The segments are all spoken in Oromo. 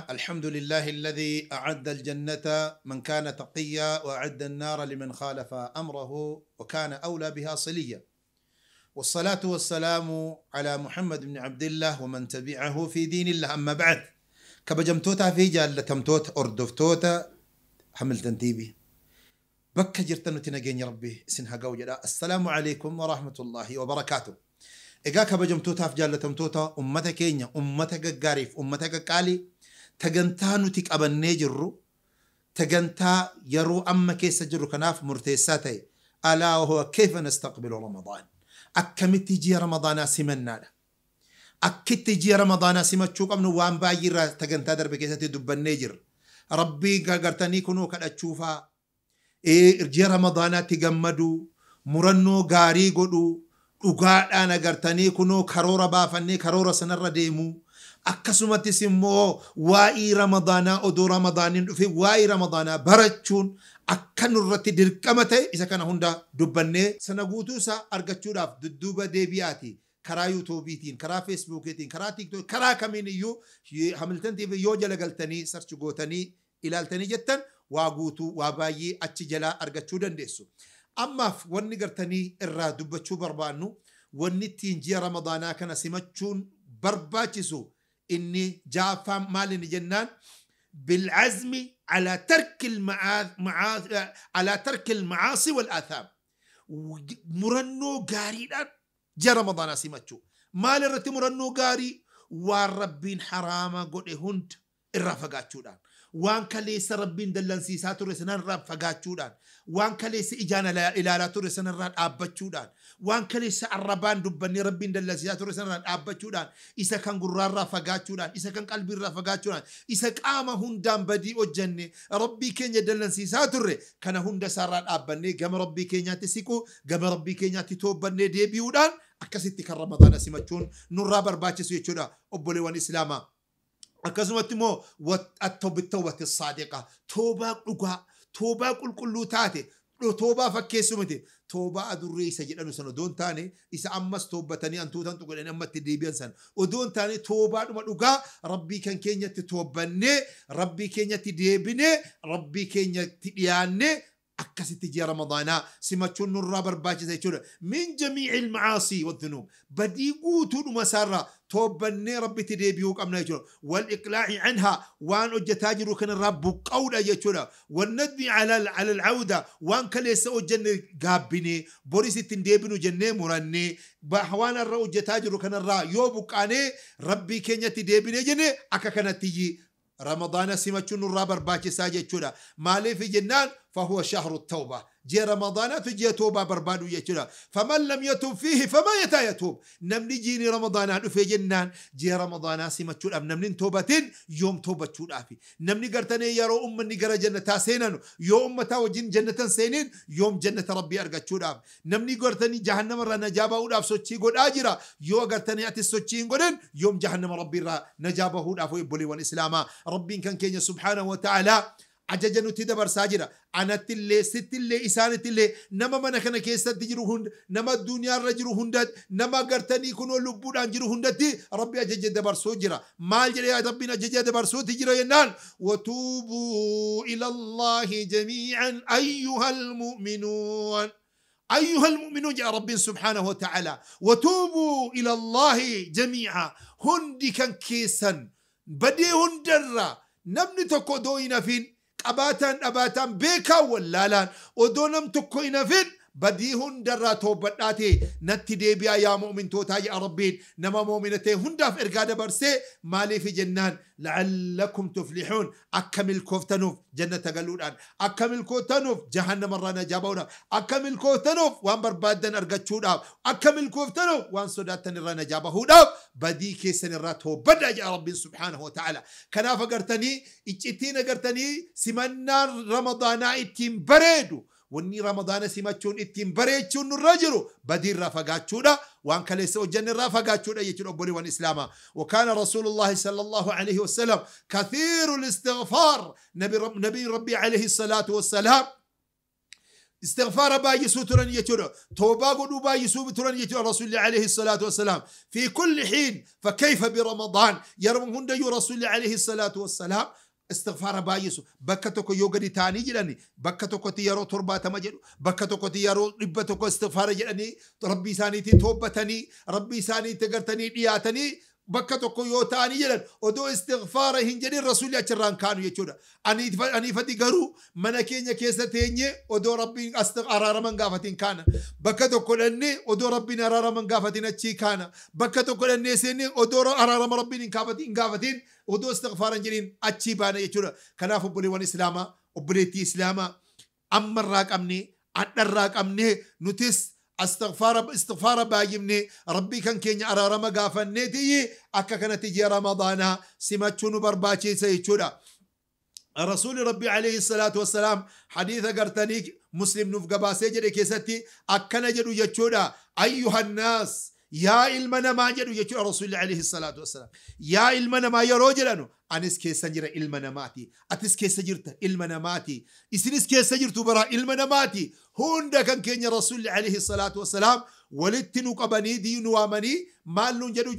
وتعالى. الحمد لله الذي أعد الجنة من كان تقيا، وأعد النار لمن خالف أمره وكان أولى بها صليا. والصلاة والسلام على محمد بن عبد الله ومن تبعه في دين الله. أما بعد، kabajamtoota fi jaallatamtoota hordoftoota Hamilton TV bakka jirtanutti nageenya Rabbii isin haa ga'u jedha. Assalaamu alaikum wa rahmatullahi wa barakaatu. Egaa kabajamtootaaf jaallatamtoota ummata keenya, ummata gaggaariif ummata qaqqaalii, tagantaa nuti qabannee jirru, tagantaa yeroo amma keessa jirru kanaaf murteessaa ta'e, alaa wahuwa kayfa nastaqbilu Ramadaan, akkamitti ji'a Ramadaanaa simannaadha. Akkitti ji'a Ramadaanaa simachuu qabnu waan baay'ee irraa tagantaa darbe keessatti dubbannee jirra. Rabbii gargartanii kunoo kadhachuufaa, ji'a Ramadaanaatti gammaduu, murannoo gaarii godhuu, dhugaadhaan agartanii kunoo karoora baafannee karoora sanarra deemuu, akkasumattis immoo waa'ee Ramadaanaa odoo Ramadaaniin dhufe waa'ee Ramadaanaa barachuun akka nurratti dirqama ta'e isa kana hunda dubbannee sana guutuu isaa argachuudhaaf dudduuba deebi'aati. Karaa yuutuubiitiin, karaa feesbuukiitiin, karaa tiiktookii, karaa kamiin iyyuu Hamilton TV yoo jala galtanii sarchi gootanii ilaaltanii jettan waa guutuu waa baay'ee achi jalaa argachuu dandeessu. Ammaaf wanni gartanii irraa dubbachuu barbaannu, wanni ittiin ji'a Ramadaanaa kana simachuun barbaachisu inni ja'affaan maal inni jennaan, bil'azmi ala tarki al-ma'aasi wal aathaam. Murannoo gaariidhaan ji'a Ramadaanaa simachuu. Maal irratti murannoo gaarii? Waan Rabbiin haraama godhe hunda irraa fagaachuudhaan, waan kaleessa Rabbiin dallansiisaa ture sanarraa fagaachuudhaan, waan kaleessa ijaan ilaalaa ture sanarraa dhaabbachuudhaan, waan kaleessa arrabaan dubbannee Rabbiin dallansiisaa ture sanarraa dhaabbachuudhaan, isa kan gurraarraa fagaachuudhaan, isa kan qalbiirraa fagaachuudhaan, isa qaama hundaan badii hojjenne Rabbii keenya dallansiisaa turre kana hunda isaarraa dhaabbannee gama Rabbii keenyaatti siquu, gama Rabbii keenyaatti toobbannee deebi'uudhaan akkasitti kan Ramadaana simachuun nurraa barbaachisu jechuudha obboleewwan Islaamaa. Akkasumatti immoo at-tawbatu saadiqa, toobaa dhugaa, toobaa qulqulluu taate, toobaa fakkeessu miti, toobaa adurree isa jedhanu sana odoo hin taane, isa ammas toobbatanii hantuutan tuqanii amma itti deebi'an sana odoo hin taane, toobaadhuma dhugaa Rabbii kan keenyatti toobbannee, Rabbii keenyatti deebinee, Rabbii keenyatti dhiyaannee akkasitti ji'a Ramadaanaa simachuun nurraa barbaachisa jechuudha. Min jamii'il ma'aasii wadhunuub, badii guutuudhuma isaarraa toobbannee Rabbitti deebi'uu qabna jechuudha. Wal iqlaa'i anhaa, waan hojjetaa jiru kanarraa buqqa'uudha jechuudha. Wannadmi ala al'awda, waan kaleessa hojjenne gaabbinee boris ittiin deebinu jennee murannee waan har'a hojjetaa jiru kanarraa yoo buqqaanee Rabbii keenyatti deebinee jennee akka kanatti Ramadaana simachuun nurraa barbaachisaa jechuudha. Maaliif jennaan fahuwa shahru tawba, ji'a Ramadaanaatu ji'a toobaa barbaadu jechuudha. Faman lam yatub fiihi fama yataa yatuub. Namni jiini Ramadaanaa dhufee jennaan ji'a Ramadaanaa simachuudhaaf namni hin toobatin yoom toobachuudhaafi? Namni gartanii yeroo ummanni gara jannataa seenanu yoo ummataa wajjin jannatan seenin yoom jannata Rabbii argachuudhaaf? Namni gartanii jahannama irraa najaa bahuudhaaf sochii godhaa jira, yoo gartanii ati sochii hin godhin yoom jahannama Rabbii irraa najaa bahuudhaaf? Obboleewwan Islaamaa, Rabbiin kan keenya subhaanahu wa ta'aalaa ajaja nuti dabarsaa jira. Anattillee, sittillee, isaanittillee, nama mana kana keessatti jiru hunda, nama addunyaarra jiru hundatti, nama gartanii kunoo lubbuudhaan jiru hundatti Rabbi ajaja dabarsuu jira. Maal jedhee Rabbiin ajaja dabarsuuti jira jennaan, watuubuu ila Allaahi jamii'an ayyuhal mu'minuun. أيها المؤمنون جاء رب سبحانه وتعالى وتوبوا إلى الله جميعا. هندي كان كيسا بدي هندرة نمني تكو دوينا فين قباتان أباتان بيكا ولا لا ودو نم تكو إنا فين badii hundarraa toobadhaatee natti deebi'aa yaa mu'mintootaa yaa Rabbiin nama mu'minatee hundaaf ergaa dabarsee. Maaliif jennaan la'allakum tuflixuun, akka milkooftanuuf jannata galuudhaan, akka milkooftanuuf jahannamarraa najaa ba'uudhaaf, akka milkooftanuuf waan barbaaddan argachuudhaaf, akka milkooftanuuf waan sodaattan irraa najaa bahuudhaaf badii keessan irraa toobadhaa yaa Rabbiin subhaanahu wa ta'ala. Kanaaf agartanii iccittiin agartanii simannaan Ramadaanaa ittiin bareedu, wanni Ramadaana simachuun ittiin bareechuun nurra jiru badii irraa fagaachuudha, waan kaleessa hojjanne irraa fagaachuudha jechuudha obboleewwan Islaamaa. وكان رسول الله صلى الله عليه وسلم كثير الاستغفار. نبي ربي عليه الصلاة والسلام استغفار بايسو ترن يجودا توبة قدو بايسو ترن يجودا رسول الله عليه الصلاة والسلام في كل حين. فكيف برمضان؟ يرمون هند يو رسول الله عليه الصلاة والسلام استغفار بايسو بكتوكو يوغدي تاني جلاني بكتوكو تيارو تربة مجدو بكتوكو تيارو ربتوكو استغفار جلاني ربي سانيتي توبتني ربي ساني تقرتني دياتني بكتوكو يو تاني جلان ودو استغفار هنجري الرسول يجران كانوا يجودا أني فتي قرو منكين كيسة تيني ودو ربي أرار من قافتين كان بكتوكو لأني ودو ربي أرار من قافتين أتشي كان بكتوكو لأني سيني ودو أرار من ربي قافتين قافتين ودو استغفار جرين أتشي بانا يجودا كنافو بولي إسلاما وبوليتي إسلاما أمر راك أمني أدر راك أمني نتس استغفار بايمني ربي كان كيني أرى رمقا فنيتي أكا كانت تجي رمضان سمتشون برباتي سيتشودا. رسول ربي عليه الصلاة والسلام حديث قرتنيك مسلم نفق باسيجر كيستي أكا نجدو يتشودا أيها الناس يا إلمنا ما جدو يتشودا رسول عليه الصلاة والسلام يا إلمنا ما يروجلانو أنس كيسنجر إلمنا ماتي أتس كيسجرت إلمنا ماتي إسنس كيسجرت برا إلمنا ماتي هوندا كان كيني رسول عليه الصلاة والسلام ولتنو قبني دين وامني مالون جدو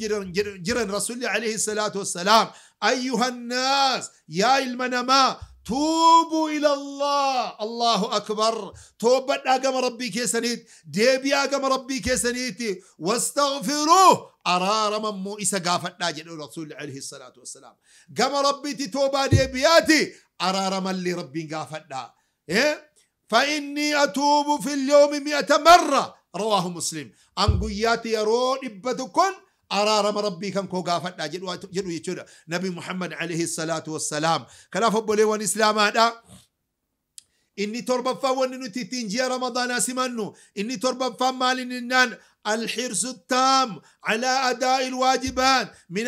جرن رسول عليه الصلاة والسلام أيها الناس يا إلمنا ما توبوا إلى الله. الله أكبر. توبة أقام ربي كيسنيت ديبي أقام ربي كيسنيتي واستغفروه أرار من مو إسا قافت ناجد الرسول عليه الصلاة والسلام قام ربي تتوبة ديبياتي أرار من اللي ربي قافتنا إيه؟ فإني أتوب في اليوم 100 مرة رواه مسلم. أنقياتي يرون إبتكن أرار ربي كم كو قافتنا جدو يجودا نبي محمد عليه الصلاة والسلام. كلاف بولي إسلام هذا إني تربة فاون نتيتين جي رمضان سمنو إني تربة فمال النان الحرص التام على أداء الواجبات من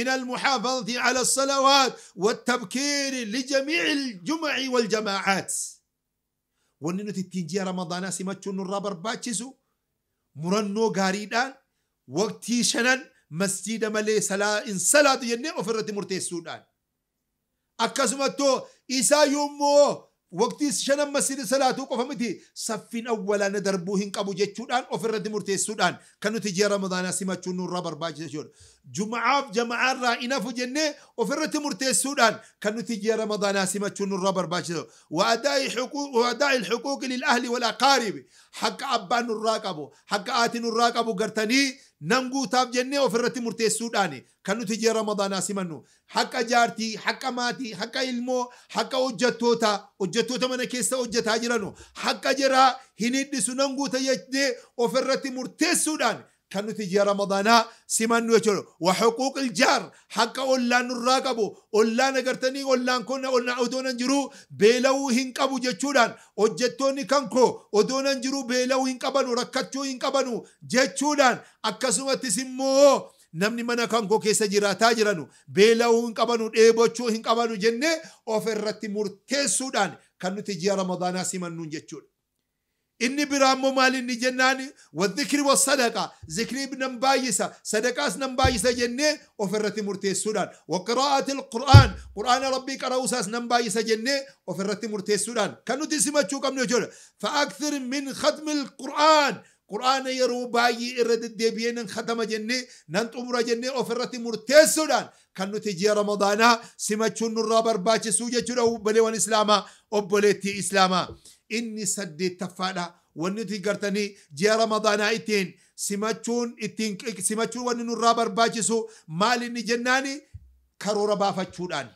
المحافظة على الصلوات والتبكير لجميع الجمع والجماعات. وننتيتين جي رمضان سمتشون الرابر باتشسو مرنو غاريدان وقتي شنن مسجد ملي سلا إن صلاة يني أفرت مرتي السودان أكاسمتو إسا يومو وقتي شنن مسجد صلاة قفمتي صفين أولا ندربوهن قبو جتشودان أفرت مرتي السودان كانوا تجي رمضان سمتشون الرابر باجشون جمعة جماعة رائنا فجنة أفرت مرتي السودان كانوا تجي رمضان سمتشون الرابر باجشون وأداء الحقوق للأهل والأقارب حق أبان الراقبو حق آتن الراقبو قرتني نمغو تاب جنة وفرت مرتي السوداني كانوا تجي رمضان سمنو حق جارتي حق ماتي حق علمو حق أجتوتا أجتوتا من كيسة أجتا جرانو حق جرا هنيد سنمغو تيجني وفرت مرتي السودان كانوا تجي رمضان سمنو يجلو. وحقوق الجار حق أولان الراقبو أولان قرتني أولان كنا أولان أدونا نجرو بيلو هنقبو جتشودان أجتوني كانكو أدونا نجرو بيلو هنقبنو ركتشو هنقبنو جتشودان أكسوما تسمو namni mana kankoo keessa jiraataa jiranu beela'uu hin qabanu dheebochuu hin qabanu jennee ofirratti murteessuudhaan kan nuti ji'a ramadaanaa simannuun jechuudha. Inni biraa immoo maal inni jennaan wadhikri wasadaqa zikrii nan baay'isa sadaqaas nan baay'isa jennee ofirratti murteessuudhaan waqiraa'ati alqur'aan qur'aana rabbii qara'uusaas nan baay'isa jennee ofirratti murteessuudhaan kan nuti simachuu qabnu jechuudha. Fa'akthir min khatmi alqur'aan قرآن يرو باي إرد دبيين ختم جنة ننتم رجنة أفرت مرتسودان كانوا تجي رمضان سمعتون الرابر باتش سوجة أو بلوان إسلاما أو بلتي إسلاما إني سد تفادا ونتي قرتني جي رمضان إتين سمعتون إتين سمعتون ونن الرابر باتش سو مال نجناني كرورا بافتشودان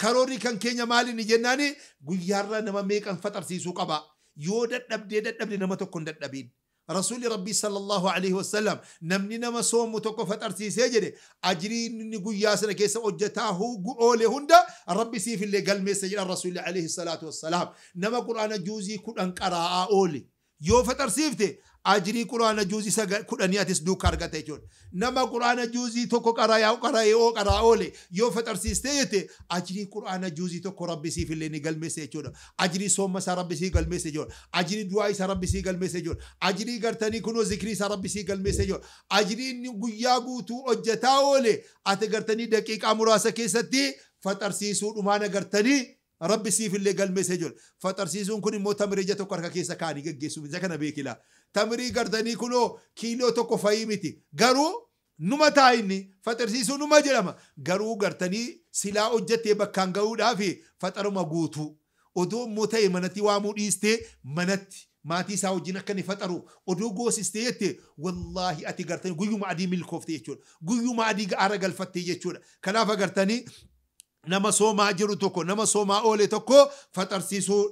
كروري كان كينيا مال نجناني غيارنا نما ميك أن فتر سيسو قبا يودت نبدي نبدي نما تكون نبين رسول ربي صلى الله عليه وسلم نمني نما صوم متوقفت أرسي سجده أجري نقول سنة كيس أجتاه أولي هندا ربي سيف اللي قال مسجد الرسول عليه الصلاة والسلام نما قرآن جوزي كل قراءة أولي يو فتر سيفته أجري قرآن جوزي سجل كل أنياتس دو كارغتة جون نما قرآن جوزي توكو قراءة قراءة قراءة أولي يو فتر سيستيته أجري قرآن جوزي توكو ربي سيف اللي نقل مسجد جون أجري صوم مسا ربي سي قال مسجد جون أجري دعاء ربي سي قال مسجد جون أجري قرتني كنو ذكري ربي سي قال مسجد جون أجري نقيا تو أجتا أولي أتقرتني دقيقة مراسة كيستي فتر سيسود وما نقرتني Rabbi siif illee galmeessa jechuudha. Faxarsiisuun kun immoo tamirii ija tokko harka keessa kaanii geggeessu isa kana beekila. Tamirii gartanii kunoo kiiloo tokko fayii miti. Garuu numa taa'inni faxarsiisuu numa jedhama. Garuu gartanii silaa hojjettee bakkaan gahuudhaaf faxaruma guutuu. Odoo immoo ta'e manatti waamuu dhiistee manatti maatii isaa wajjin akka inni faxaru odoo goosistee jette wallaahi ati gartanii guyyuma adii milkoofte jechuudha. Guyyuma adii aara galfattee jechuudha. Kanaaf agartanii nama soomaa jiru tokko nama soomaa oole tokko faxarsiisuu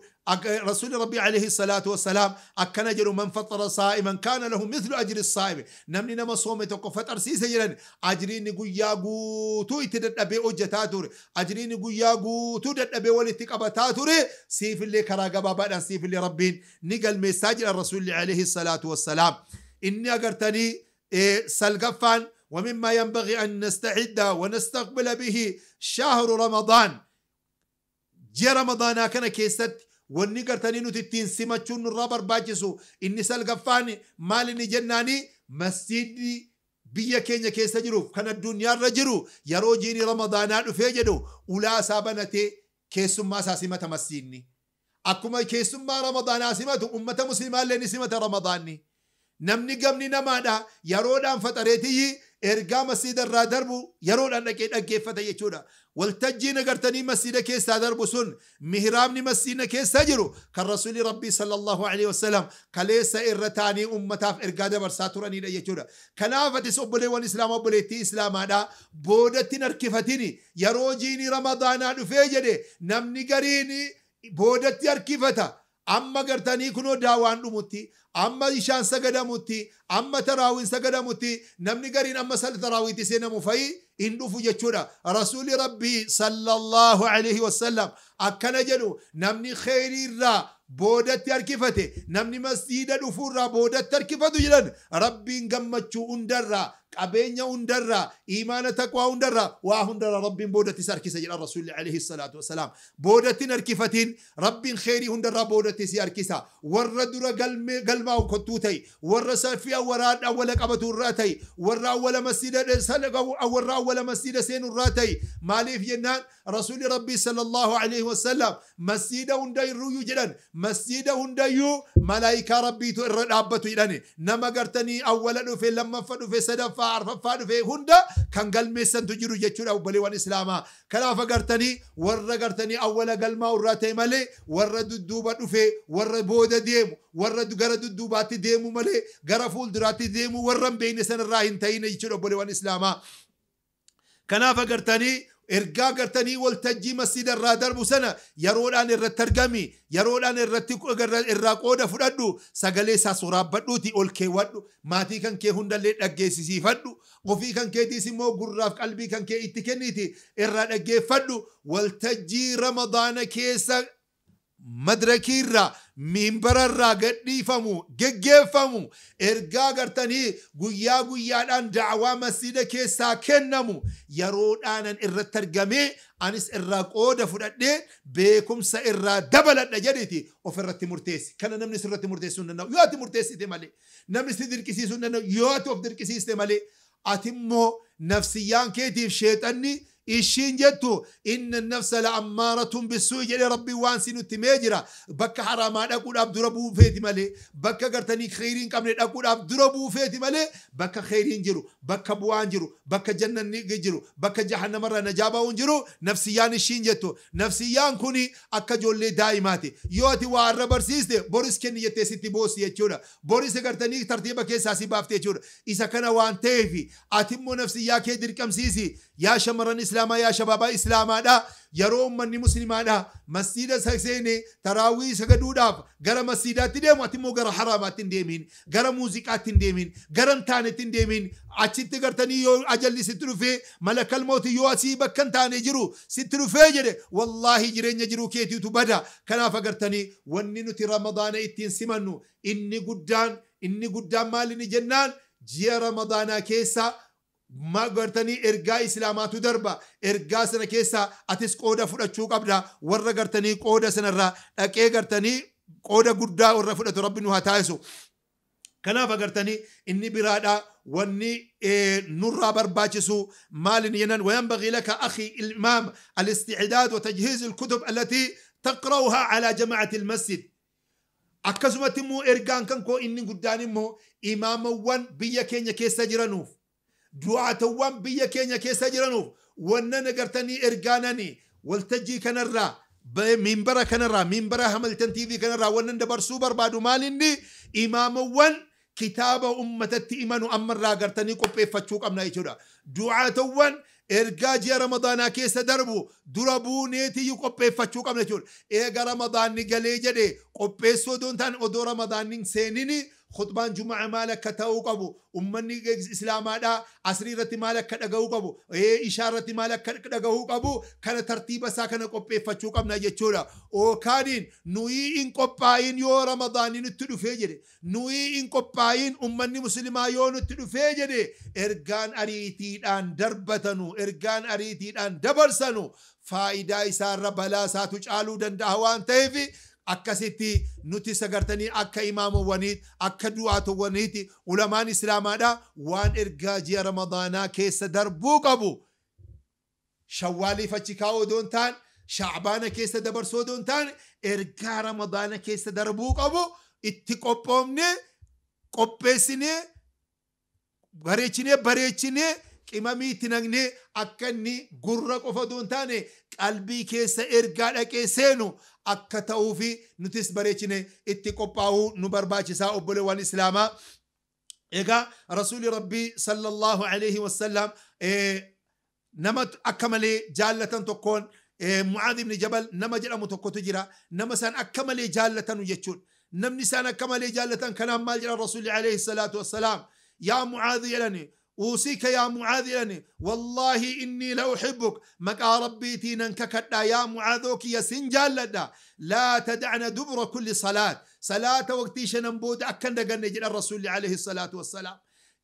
رسول ربي عليه الصلاة والسلام أكن جرو من فطر صائما كان له مثل أجر الصائم نمني نما صومي توكو فطر سيسا جرن أجرين قويا قوتو اتدد أبي أجتا أجرين قويا قوتو دد أبي ولتك أبتا سيف اللي كراغ بابا سيف اللي ربين نقل ميساج الرسول عليه الصلاة والسلام إني أقرتني سلقفان ومما ينبغي أن نستعد ونستقبل به شهر رمضان جي رمضان كان كيست wanni gartanii nuti ittiin simachuun nurraa barbaachisu inni salgaffaan maal inni jennaani masjidni biyya keenya keessa jiruuf kan addunyaarra jiru yeroo jiini ramadaanaa dhufee jedhu ulaa isaa banatee keessummaa isaa simata masjidni. Akkuma keessummaa ramadaanaa simatu ummata muslimaallee ni simata ramadaanni. Namni gamni namaadha yeroodhaan faxareetiyyi ergaa masjida irraa darbu yeroodhaan dhaqee dhaggeeffata jechuudha. Waltajjiin agartanii masjida keessaa darbu sun mihraabni masjida keessa jiru kan rasuulli rabbii sallallahu alaihi wasallam kaleessa irra taanii ummataaf ergaa dabarsaa turanidha jechuudha. Kanaaf atis obboleewwan islaamaa obboleettii islaamaadha boodatti hin harkifatini yeroo jiini ramadaanaa dhufee jedhe namni gariin boodatti harkifata. Amma gartanii kunoo daawaan dhumutti amma ishaan sagadamutti amma taraawiin sagadamutti namni gariin amma sal taraawiitti seenamu fa'i hin dhufu jechuudha. Rasuulli rabbii sallallahu alaihi wasallam akkana jedhu namni kheyriirraa boodatti harkifate namni masjiida dhufuurraa boodatti harkifatu jedhan rabbiin gammachuu hundarraa qabeenya hundarraa imaana taqwaa hundarraa waa hundarraa rabbiin boodatti isa harkisa jedhan rasuulli alaihi salaatu wasalaam. Boodatti hin harkifatiin rabbiin kheyrii hundarraa boodatti si harkisa. Warra dura galmaa'u kottuu ta'i warra saffii awwala qabatu irraa ta'i warra awwala masjiida warra awwala masjiida seenu irraa ta'i. Maaliif jennaan rasuulli rabbii sallallahu alaihi wasallam masjiida hunda irruyyuu jedhan masjiida hundayyuu malaayikaa rabbiitu irra dhaabbatu jedhani nama gartanii awwala dhufe lammaffaa dhufe sadaffaa arfaffaa dhufe hunda kan galmeessantu jiru jechuudha obboleewwan islaamaa. Kanaaf agartanii warra gartanii awwala galmaa irraa ta'e malee warra dudduuba dhufe warra booda deemu warra gara dudduubaatti deemu malee gara fuulduraatti deemu warra hin beekne sanarraa hin ta'in jechuudha obboleewwan islaamaa. Kanaaf agartanii ergaa gartanii waltajjii masjida irraa darbu sana yeroodhaan irratti argami yeroodhaan irratti irraa qooda fudhadhu sagalee isaa soraabbadhuuti ol keewwadhu maatii kan kee hundallee dhaggeessisiifadhu ofii kan keetiis immoo gurraaf qalbii kan kee itti kenniti irraa dhaggeeffadhu waltajjii ramadaana keessa madrakiirraa minbararraa gadhiifamu geggeeffamu ergaa gartanii guyyaa guyyaadhaan da'awaa masjida keessaa kennamu yeroodhaanan irratti argamee anis irraa qooda fudhadhee beekumsa irraa dabaladha jedhiti of irratti murteessi. Kana namni sirratti murteessuu hin danda'u yoo ati murteessite malee namni si dirqisiisuu hin danda'u yoo ati of dirqisiiste malee ati immoo nafsiyyaan keetiif sheexanni ishiin jettu inna nafsa la ammaaratun bisuu jedhe rabbiin waan si nutti mee jira bakka haraamaa dhaquudhaaf dura buufeeti malee bakka gartanii kheyriin hin qabne dhaquudhaaf dura buufeeti malee bakka kheyriin jiru bakka bu'aan jiru bakka jannanni jiru bakka jahannamarraa najaa ba'uun jiru nafsiyyaan ishiin jettu nafsiyyaan kuni akka ijoollee daa'imaati yoo ati waa irra barsiiste boris kenni jettee sitti boossi jechuudha boris gartanii tartiiba keessaa si baafte jechuudha isa kana waan ta'eef ati immoo nafsiyyaa kee dirqamsiisi yaa shamarran islaamaa yaa shabaabaa islaamaadha yeroo ummanni muslimaadha masjiida seene taraawii sagaduudhaaf gara masjiidaatti deemu ati immoo gara haraamaatti hin deemin gara muuziqaatti hin deemin gara hin taanetti hin deemin achitti gartanii yoo ajalli sitti dhufee malakal mawti yoo asii bakka hin taane jiru sitti dhufee jedhe wallaahi jireenya jiruu keetiitu bada. Kanaaf agartanii wanni nuti ramadaana ittiin simannu inni guddaan maal inni jennaan ji'a ramadaanaa keessa ma gartanii ergaa islaamaatu darba ergaa sana keessa atis qooda fudhachuu qabda warra gartanii qooda sanarraa dhaqee gartanii qooda guddaa warra fudhatu rabbi nu haa taasisu. Kanaaf agartanii inni biraadha wanni nurraa barbaachisu maalin jennan وينبغي لك أخي الإمام الاستعداد وتجهيز الكتب التي تقرأها على جماعة المسجد. Akkasumatti immoo ergaan kan koo inni guddaan immoo imaamawwan biyya keenya keessa jiranuuf, du'aatawwan biyya keenya keessa jiranuuf wannan agartanii ergaanani waltajjii kanarraa, minbara kanarraa, minbara Hamilton TV kanarraa wannan dabarsuu barbaadu maalinni imaamawwan kitaaba ummatatti imanu ammarraa agartanii qopheeffachuu qabna jechuudha. Du'aatawwan ergaa ji'a Ramadaanaa keessa darbu dura buuneetiyyuu qopheeffachuu qabna jechuudha. Eega Ramadaanni galee jedhe qopheessuu odoo hin taane odoo Ramadaanni hin seenini khutbaan Jumaa maal akka ta'uu qabu, ummanni Islaamaadhaa asrii irratti maal akka dhaga'uu qabu, ishaa irratti maal akka dhaga'uu qabu, kana tartiiba isaa kana qopheeffachuu qabna jechuudha. Ookaaniin nuyi hin qophaa'in yoo Ramadaanni nutti dhufee jedhe, nuyi hin qophaa'in ummanni Muslimaa yoo nutti dhufee jedhe, ergaan ariitiidhaan darbatanu, ergaan ariitiidhaan dabarsanu faayidaa isaarra balaa isaatu caaluu danda'a waan ta'eef akkasitti nuti sagartanii akka imaamawwaniiti, akka du'aatawwaniiti, ulamaan Islaamaadha waan ergaa ji'a Ramadaanaa keessa darbuu qabu Shawwaaliif achi kaa'uu odoo hin taane, Shacbaana keessa dabarsuu odoo hin taane, ergaa Ramadaana keessa darbuu qabu itti qophoofne, qopheessinee, bareechinee, bareechinee qimamii itti naqnee akka inni gurra qofa odoo hin taane qalbii keessa ergaa dhaqee seenu akka ta'uufi nutis bareechine itti qophaa'uu nu barbaachisaa obboleewwan Islaamaa. Egaa Rasuulli Rabbii sallallahu alaihi wasallam nama akka malee jaallatan tokkoon Mucaadh ibn Jabal nama jedhamu tokkotu jira. Nama isaan akka malee jaallatanu jechuudha. Namni isaan akka malee jaallatan kanaan maal jedhan Rasuulli alayhi salaatu wassalaam? Yaa Mucaadh jedhani, أوصيك يا معاذ يعني والله إني لأحبك مكا ربي ننككدا يا معاذوك يا سنجالدا لا تدعنا دبر كل صلاة، صلاة وقتي شنبود أكن دقن الرسول عليه الصلاة والسلام.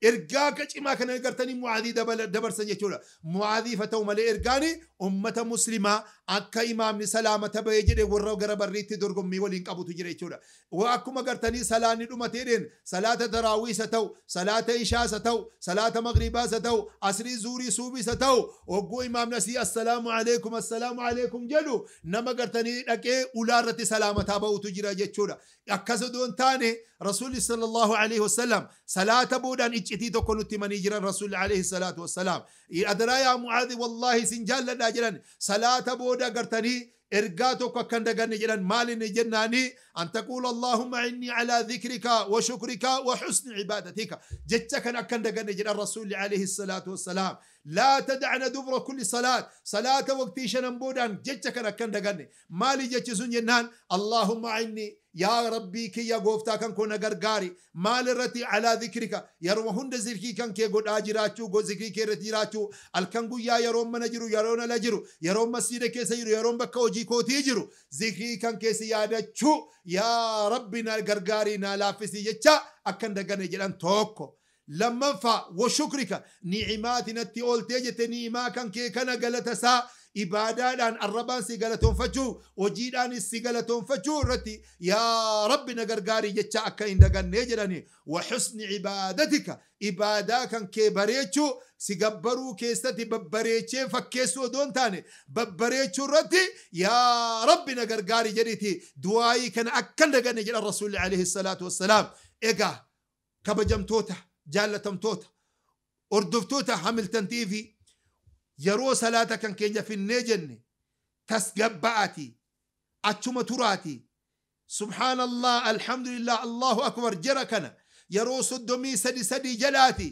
Ergaa cimaa kana gartanii Mucaadii dabarsan jechuudha. Mucaadii fa ta'u malee ergaani ummata Muslimaa akka imaamni salaamata bahee jedhe warra gara barriitti dorgommii waliin qabutu jira jechuudha. Akkuma gartanii salaanni dhumateedheen salaata taraawiis haa ta'u, salaata ishaas haa ta'u, salaata magribaas haa ta'u, asrii zuurii suubiis haa ta'u, hogguu imaamni asii assalaamu alaikum assalaamu alaikum jedhu nama gartanii dhaqee ulaa irratti salaamataa ba'utu jira jechuudha. Akkas odoo hin taane Rasuulli sallallahu alaihi wasallam salaata boodaan iccitii tokko nutti himanii jiran Rasuulli alaihi salaatu wassalaam. Adaraa yaa Mucaadhi wallaahi sin jaalladhaa jedhan salaata booda gartanii ergaa tokko akka hin daganne jedhan maal inni jennaani an taquula Allahumma inni alaa dhikrika wa shukrika wa husni cibaadatika jecha kan akka hin daganne jedhan Rasuulli alaihi salaatu wassalaam. لا تدعنا دبر كل صلاة، صلاة وقتي شنن بودان جتش كان أكن دغني مالي جتش سن جنان اللهم عني يا ربي كي يا غوفتا كان كون غرغاري مال رتي على ذكرك يا روحون ذكري كان كي غود اجراچو غو ذكري كي رتي راچو الكن غيا يا روم منجرو يا رون لجرو يا روم مسجد كي سيرو يا روم بكا وجي كوتي جرو ذكري كان كي سيادچو يا ربي نا غرغاري نا لافسي جتش أكن دغني جدان توكو لما فا وشكرك نعماتنا التي أولتي نعما كان كي كان غلطسا إبادان الربان سيغلتون فجو وجيدان سيغلتون فجو رتي يا رب نغرغاري جتشا أكا إندغان نجراني وحسن عبادتك إبادا كان كي بريچو سيغبرو كيستي ببريچي فكيسو دون تاني ببريچو رتي يا رب نغرغاري جريتي دعائي كان أكا ندغان نجر الرسول عليه الصلاة والسلام. إيقا كبجمتوتا jaalatamtoota hordoftoota Hamilton TV yeroo salaata kan keenya finnee jenne tasgabba'ati achuma turaati subhaanallah alhamdulillah allahu akbar jara kana yeroo 33 jalaati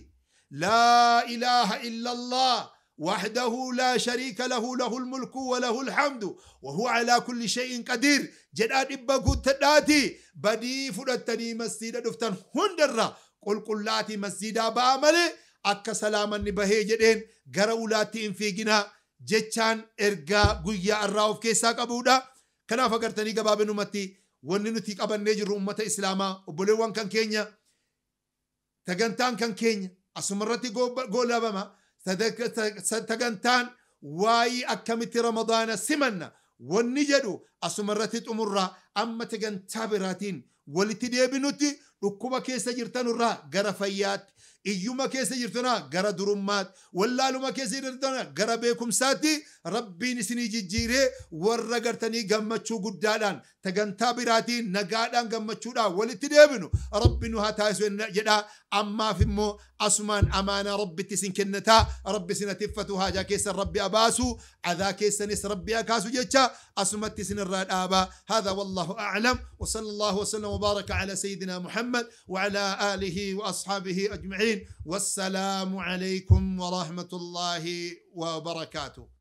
laa ilaaha illa allah وحده لا شريك له له الملك وله الحمد وهو على كل شيء قدير جداد إبا تداتي بدي فرتني مسجد دفتن هندرة قل قلاتي مسجد بامله akka salaamanni bahee jedheen gara ulaatti hin fiiginaa jechaan ergaa guyyaa irraa of keessaa qabuudha. Kanaaf agartanii gabaabinumatti wanni nuti qabannee jirru ummata Islaamaa obboleewwan kan keenya sagantaan kan keenya asumarratti goolabama. Sagantaan waa'ee akkamitti Ramadaana simanna wanni jedhu Asuma irratti xumurraa amma sagantaa biraatiin walitti deebinutti dhukkuba keessa jirtanurraa gara fayyaatti, iyyuma keessa jirtanaa gara durummaatti, wallaaluma keessa jirtanaa gara beekumsaatti Rabbiin isinii jijjiiree warra gartanii gammachuu guddaadhaan sagantaa biraatiin nagaadhaan gammachuudhaan walitti deebinu Rabbi nu haa taasisu jedhaa. Ammaaf immoo asumaan amaanaa Rabbitti isin kennataa. Rabbi isin atiffatu, haajaa keessan Rabbi abaasu, adaa keessanis Rabbi akaasu jecha asumatti isin irraa dhaabaa. هذا والله أعلم، وصلى الله وسلم وبارك على سيدنا محمد وعلى آله وأصحابه أجمعين، والسلام عليكم ورحمة الله وبركاته.